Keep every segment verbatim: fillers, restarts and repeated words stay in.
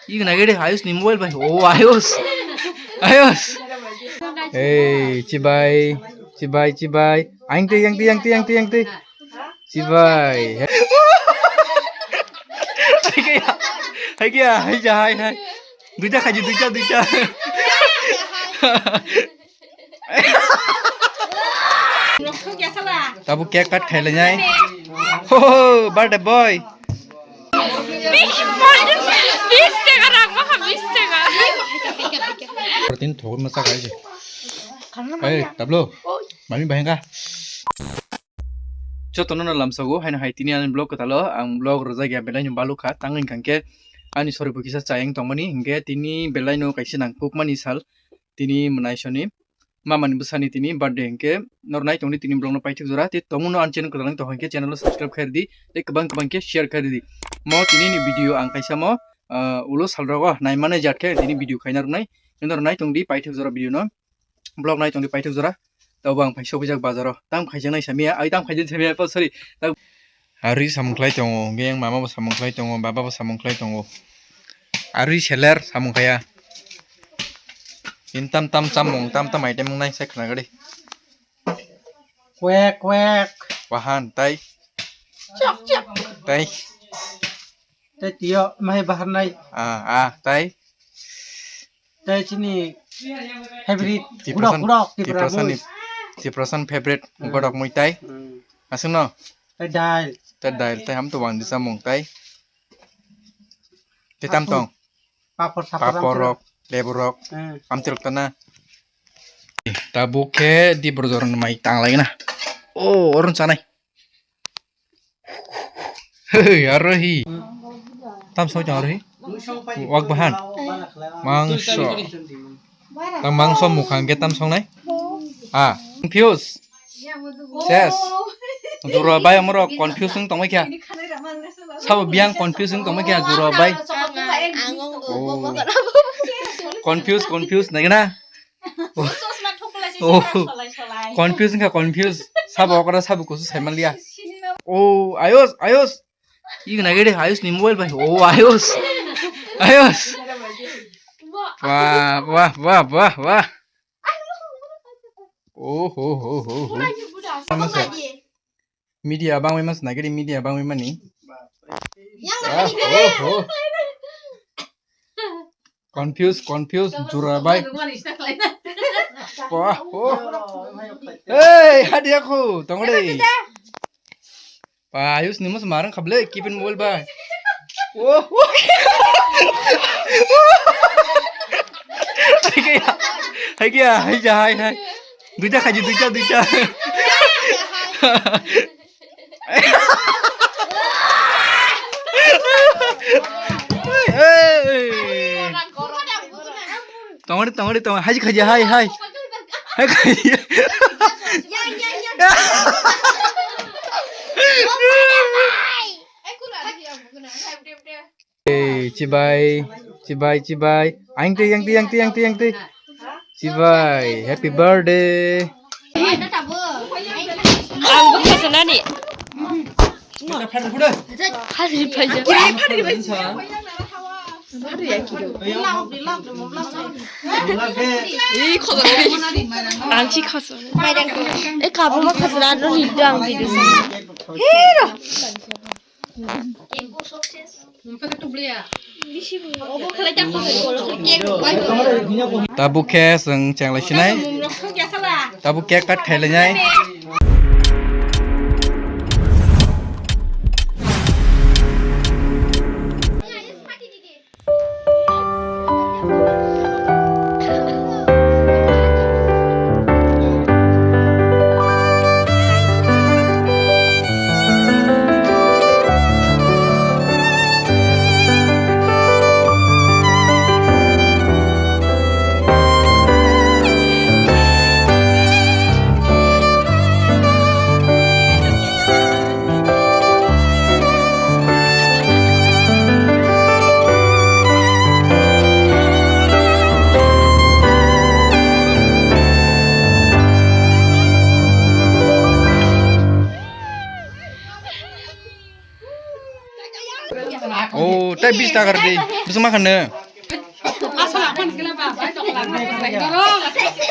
Ih, nagede Ayush ni mobile bai. Oh, Ayush. Ayush. Hey, chibai, chibai, chibai. Ang te, ang te, ang te, ang te, ang te. Chibai. Hai kaya, hai kaya, hai ja, hai, hai. Duita khaji, duita, duita. Tabuk cake cut khailai nai. Ho, ho, birthday boy. Bis taka rang maka bis taka. Protein thogwi masa kai je. Hey, tablo. Mami bahai ka. Jotono no lamsogo, haino hai tini ani vlog kwtalo, ang vlog rwjak ya belai no balukha, tang wngkha khe ani sori bo kisa chayeng tongmani, hinkhe tini belai no kaisa nang kukmani sal, tini mwnaisoni mamani bwsani tini birthday hinkhe norok nai tongdi tini vlog no paithak jora, tei tongmano ani channel kwtal wng tong hinkhe channel o subscribe khairidi, tei kwbang kwbang khe share khairidi. Mo tini ni video ang kaisa mo, ah, ulo sal rogo naimani jat khe tini video khaina rwnai, norok nai tongdi paithak jora video no. Vlog nai tongdi paithak jora. Tabo ang phai sopijak bazaro. Tang khaijaknai samia, ai tang khaijaknai samia, oh, sorry. Tang arwi samung khlai tongo, hwnkhe yang mama bo samung khlai tongo, baba bo samung khlai tongo. Arwi seler samung khaya. Bini tam tam chamung, tam tam item wngnai sai khna gadi. Kwek, kwek. Wahan, tai. Chok, chok. Tai. Tai tiyo, mahe bahar nai. Ah, ah, tai. Tai chini favorite. Tiprasan, gudok, gudok, Tipra Tiprasan, mui. Tiprasan favorite, hmm, gudok mui tai. Hmm. Aswk no? Tai dail. Tai dail, tai ham to wang di samung tai. Tai tam tong. Papor, sapor, papor rok, lebu rok, hmm, amchwrwk tana. Tabuk khe di borjor mai tang lai na. Oh, orun chanai. Hey, aro hi. Tam soi tong aro hi. Wak bahan. Mangso. Tang mangso mukhang ke tam song nai. Ah, confuse. Ses. Jura bai amro confuse wng tongmai kha. Sabo biang confuse wng tongmai kha jura bai. Oh. Confuse, confuse nai na. Oh. Confuse wngkha, confuse. Sabo okra, sabo kusu saimanliya. Oh, Ayush, Ayush. Ih, nagede Ayush ni mobile bai. Oh, Ayush. Ayush. Wah, wah, wah, wah, wah. Oh, ho, ho, ho, ho. Media bangwi mas nagiri, media bangwi mani. Yang ah, oh, oh. Confuse, confuse, jura bai. Wah, oh. Hey, hadi aku, tongore. Pa, Ayush ni mas marang khable, keep in mobile bai. Oh, oh. Hai kaya, hai kaya, hai ja, hai, hai. Duita khaji, duita, duita. Tongori, tongori, tongori. Hai, hai, hai, hai. Hai, hai. Eh, chibai, chibai, chibai. Ang tei, ang tei, ang tei, ang tei, ang tei. Chibai, happy birthday. Ang bo khosonani. Hari phaija. Ih, khosonani. Ang si khosonani. Eh, kabo ma khosonani, no, ni dang video sa. Hero. Tabuk khe chwng chenglai sinai. Tabuk cake cut khailai nai. Bis taka rwdi. Bwswk ma khanno?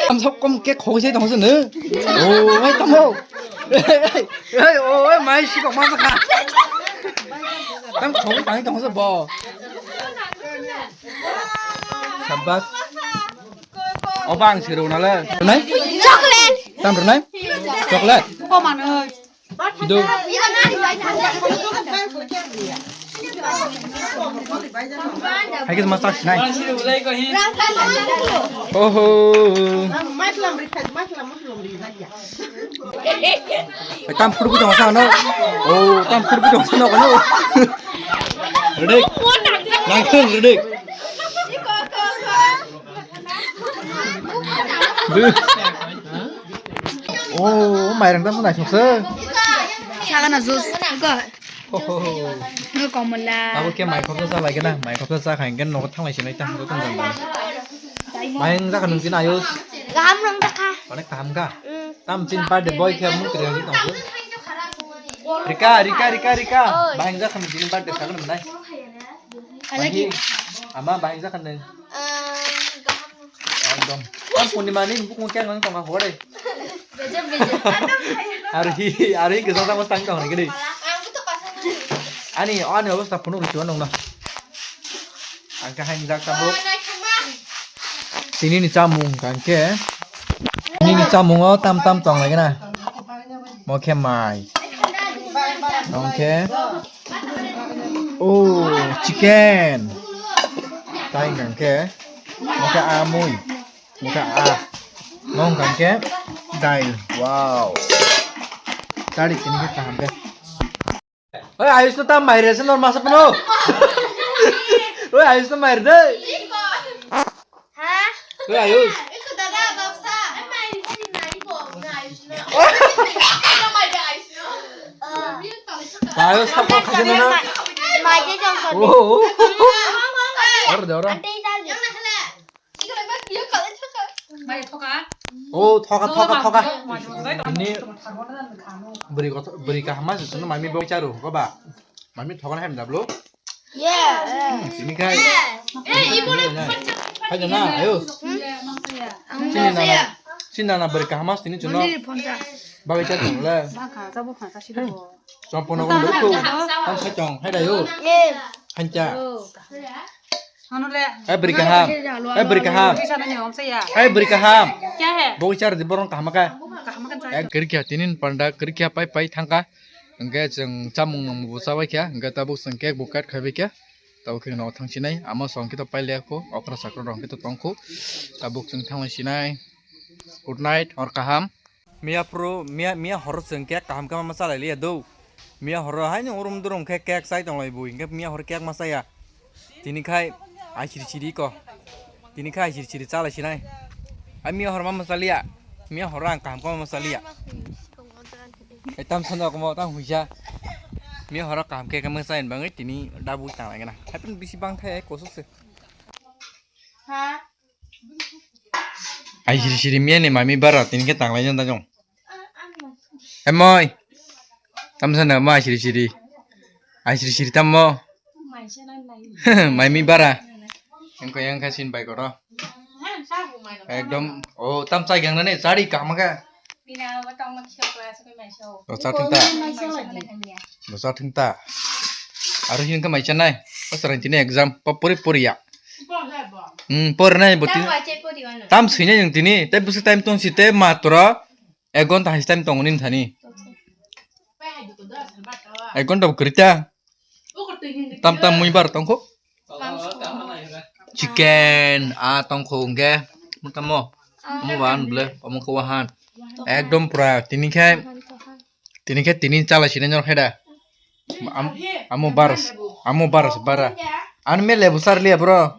Tam sok kom kek khogwi se tongsa no. Oh, hai tamo. Hey, oh, mai si kok ma kha. Tam khogwi tang tongsa bo. Sabas. Oba ang siro nale. Nai? Chocolate. Tam rwnai? Chocolate. Ko mano. Ido. Hai ke ma chak nai. Oho. Tam phuru bujang sa no. Oh, tam phuru bujang sa no no. Ready? Nang ready. Oh, mairang tamo naisok se. Sagana juice. Ko. Oh. Ko komla. Abo ke mai khopsa sa lagi na, mai khopsa sa khain ken nogo thanglai sinai tang ko tong jang. Mairang ja khanung kina ayus. Gaham rang ja kha. Onek kaham ka. Mm. Tam chin birthday boy khe mung kri agi tong. Rika, Rika, Rika, Rika. Oi. Mairang ja khanung kina birthday sa khanung nai. Alagi. Ama bahai ja khanung. Ekdom. Tam Purnima ni bukung kya ngang tong ka hore. Bejam, bejam. Ari, ari ke sa sa tang tong ni. Ani, ani obostha phunuk ri chuan nong na. Ang ka hain jak tabuk. Tini ni chamung kang ke. Tini ni chamung o tam tam tong lagi na. Mo khe mai. Nong khe. Oh, chicken. Tai hwnkha khe, hwnkha amui, hwnkha a. Nong hwnkha khe dail. Wow. Chari tini khe kaham khe. Oi, Ayush no tam mai rese nor masa pano. Oi, Ayush no mai re dei. Ha? Oi, Ayush. Eko dada, babsa. Ai, mai, mai, mai, bo, na, Ayush, na. Eko mai, da, Ayush, na. Ah. Ayush, sab kok khajana na. Mai, je, jong, kar. Oh. Aro de, aro. Ante, dal, de. Yang na, hala. Eko, mas, eko, kala, thoka. Mai, thoka. Oh, thoka, thoka, thoka. Ini beri kok, beri kaham mas, itu mami bawa caru, kok, ba? Mami thoka na hem dablo. Yeah. Sini kai. Eh, ibu na. Hai na, ayo. Sini na. Sini na beri kaham mas tini chuno. Bagai chat le. Baka, sabo khasa sida. Chompono ko ko. Tam sa chong, hai da yo. Hancha. Anu le. Hai beri kaham. Hai beri kaham. Hai beri kaham. Kya hai? Bagai char di borong kaham ka. Kaham ka. Eh, kiri kya tinin panda kiri kya pai pai thangka. Hwnkhe chwng chamung nungbo chabai kha, hwnkhe tabuk chwng cake bo cut khaibai kha. Tabuk khe no thang sinai, ama song khe to pailaya kho, okra sakra rong khe to tong kho. Tabuk chwng thanglai sinai. Good night, hor kaham. Miya phuru, miya, miya horo chwng cake kaham kaham ma chalai liya do. Miya horo haino urum durum khe cake chai tonglai bo, hwnkhe miya horo cake ma chaya. Tini khai ai siri siri ko. Tini khai ai siri siri chalai sinai. Ai miya horo ma ma chaliya. Miya horo ang kaham kaham ma chaliya. Ai tam sana ko mo tam huisa. Miya horo kaham khe kaham chai bangwi tini dabu tang lai gana. Happen bisi bang thai ai kosu se. Ha? Ai siri siri miya ni mami bara tini khe tang lai jang da jong. Emoi. Tam sana mo ai siri siri. Ai siri siri tam mo. Mai mi bara. Engko yang kha sin bai koro. Ekdom, oh, tam chai gang nani, chari kaham kha. Dosa thingta. Dosa thingta. Aro hin kha mai chanai. Pasarang tini exam, pa pori pori ya. Hmm, pori nai bo tini. Tam sini yang tini, te busi time tong si te matro. Ek ghonta hai time tongo nini thani. Ek ghonta bo kwrwi ta. Tam tam mui bar tongkho. Chicken a tongkho hwnkhe. Tamo. Omo ba an ble. Omo khe wahan. Ekdom pura tini khe. Tini khe tini chala sini nyor khe da. Am-, amo baras. Amo baras bara. An me lebu sar liya bro.